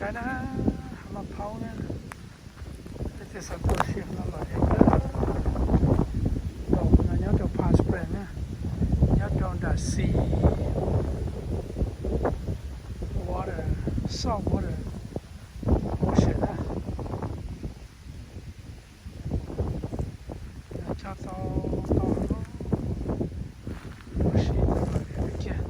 Saib na, hauv no phaub na, peb twb xav tuaj ua si hauv no lawm. Nyob rau Palm Springs na, nyob rau nram sea water, salt water ocean na. Cog tau tau ua si tau lawm kiag.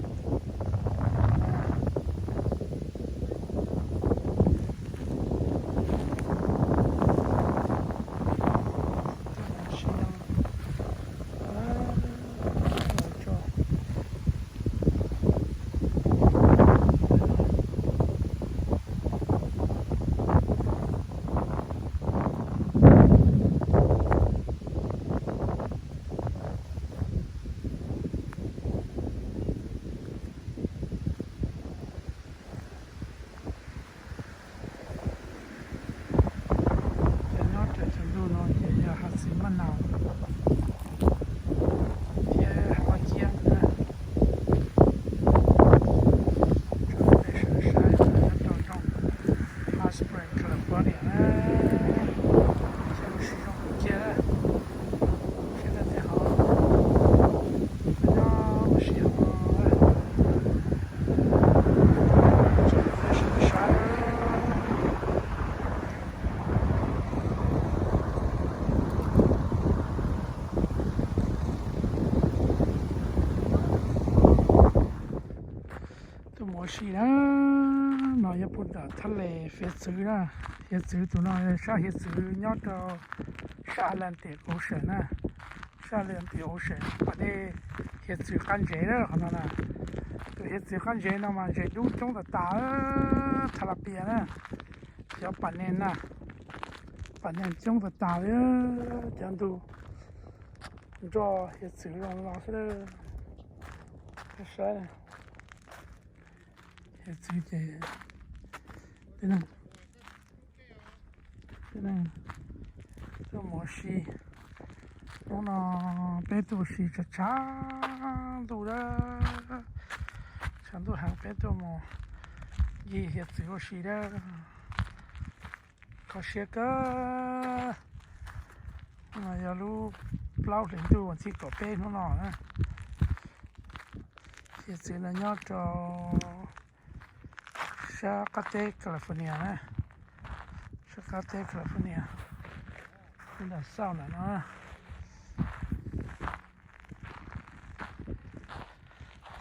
Ces nyob rau cov ntug no ces yog hav txiv Maj Naus thiab hav Paj Ciab na. Tso nej sawv daws saib nyob rau nroog Hot Spring, California na. Xyov sib zoo kiag, sib tej ho nyob ua si ho. Tuaj mus ua si na, no yog puag nram thaj les hiav txwv na. Hiav txwv tus no sab hiav txwv nyob rau sab Atlantic Ocean na. Sab Atlantic Ocean pas dej hiav txwv qab ntsev na qhov no na. Tus hiav txwv qab ntsev no mas ntses dub coob tas tas, tilapia na, cov pas nees na, pas nees coob tas tas li. Cov ntug nroj hiav txwv zoo no xwb. Saib, hiav txwv ces tib neeg, tib neeg tuaj mus ua si. Hnub no peb tuaj ua si tshav tshav ntuj dab, tshav ntuj heev peb tuaj mus ncig hiav txwv ua si dab. Kho siab kawg. No yog lub plaub hlis ntuj vas thib kaum peb hnub no na. Hiav txwv no nyob rau sab qab teb California na, sab qab teb California, nram south ntawm no.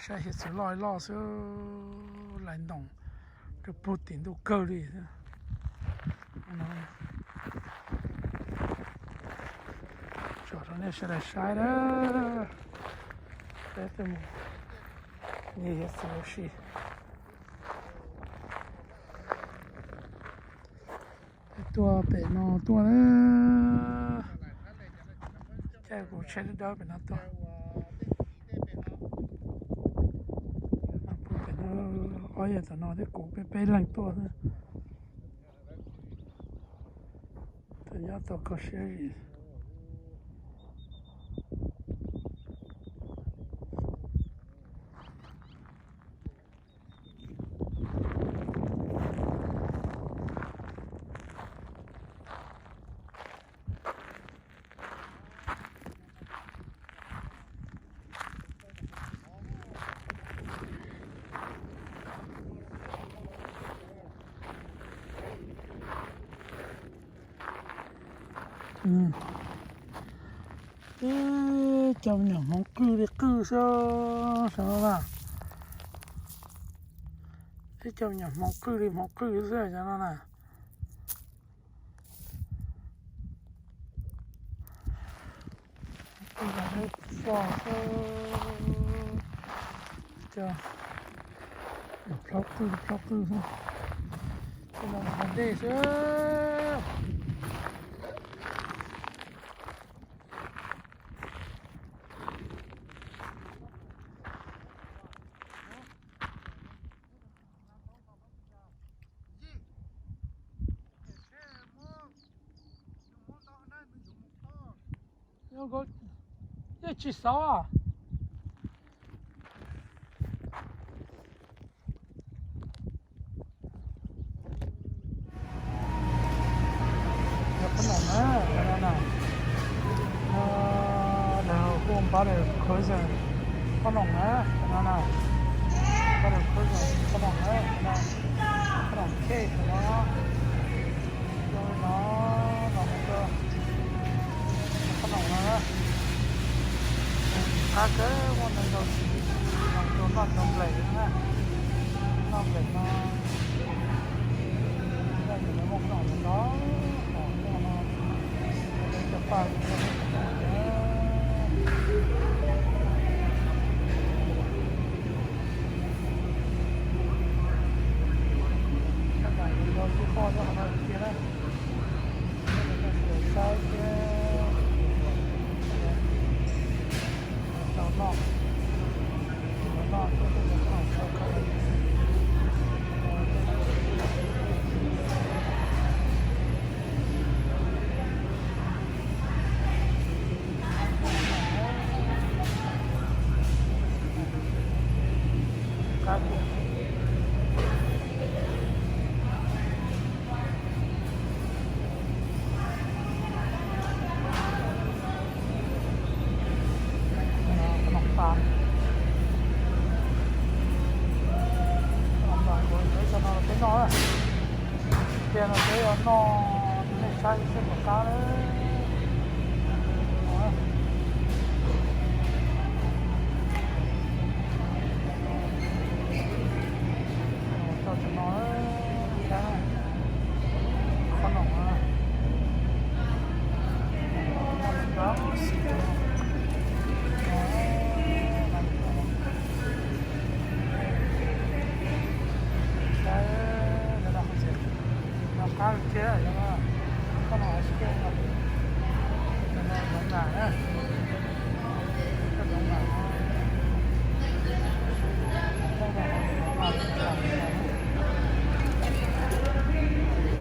Saib hiav txwv loj loj xwb, lais ntoos rau puag tim ntuj kawg li. Tso rau nej sawv daws saib na, peb tuaj mus ncig hiav txwv ua si. Peb tuaj pem no tuaj na, caij kuv tsheb dawb dawb pem no tuaj. Pem no ob yawg tom no thiab kuv peb peb leeg tuaj xwb. Tus nyob tau kho siab zim. Ib co me nyuam hmoov qwj li qwj xwb, xyov no na. Ib co me nyuam hmoov qwj li hmoov qwj xwb, xyov no na. Qwj los lub fo xwb, co plhaub qwj plhaub qwj xwb, qwj los qhov dej xwb. Yeej tsis xauv. Border Cruiser, qhob noom na, no na. Border Cruiser, qhob noom na, no. Qhob noom K no. Coj li no, los mus rau qhob noom no na. Qab kawg, muaj ntau ntau, los rau noj rau nplaim na. Noj nplaim no, noj nplaim no muaj qhob noom no, qhob noom no, cov paj, cov paj no tiag na. Saib thiab, tau noj, tau noj thiab, tau noj. Qab tiag. Qhob noom tas, qhob noom tas kuv yuav ib co no rau peb noj na. Tiag no peb yuav noj, nej saib seb puas qab na. Tau tsis no, qhob noom no. Saib, no qab thiab, qhob noom hais tsis kiag no.